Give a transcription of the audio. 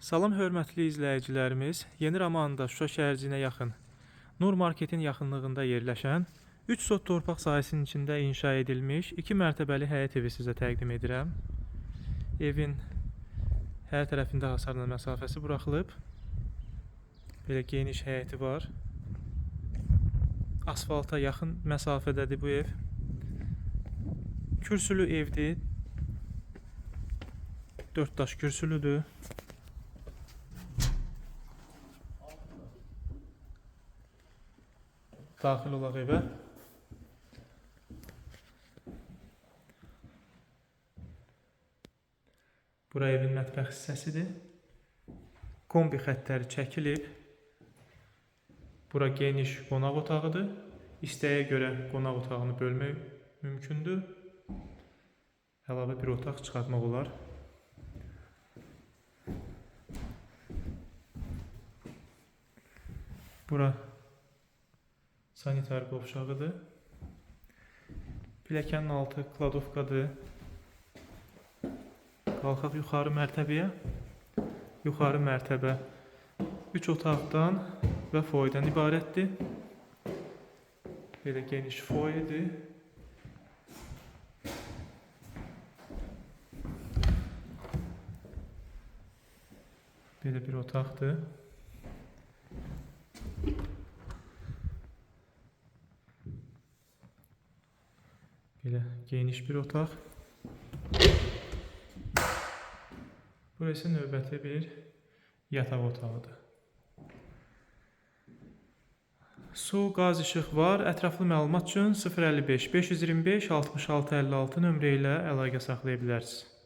Salam hörmətli izləyicilərimiz. Yeni Ramanda Şuşa şəhərciyinə yaxın Nur Marketin yaxınlığında yerləşən 3 sot torpaq sahəsinin içində inşa edilmiş 2 mərtəbəli həyət evi sizə təqdim edirəm. Evin hər tərəfində hasarla məsafəsi buraxılıb. Belə geniş həyəti var. Asfalta yaxın məsafədədir bu ev. Kürsülü evdir. 4 daş kürsülüdür. Daxil olaq evə. Bura evin mətbəx hissəsidir. Kombi xəttləri çəkilib. Bura geniş qonaq otağıdır. İstəyə görə qonaq otağını bölmək mümkündür. Əlavə bir otaq çıxartmaq olar. Bura sanitar qovşağıdır. Pilləkənin altı kladovkadır. Qalxaq yuxarı mərtəbəyə. Yuxarı mərtəbə 3 otaqdan və foydən ibarətdir. Belə geniş foyedir. Belə bir otaqdır. Belə geniş bir otaq. Burası növbəti bir yataq otağıdır. Su, qaz, işıq var. Ətraflı məlumat üçün 055 525 66 56 nömrə ilə əlaqə saxlaya bilərsiniz.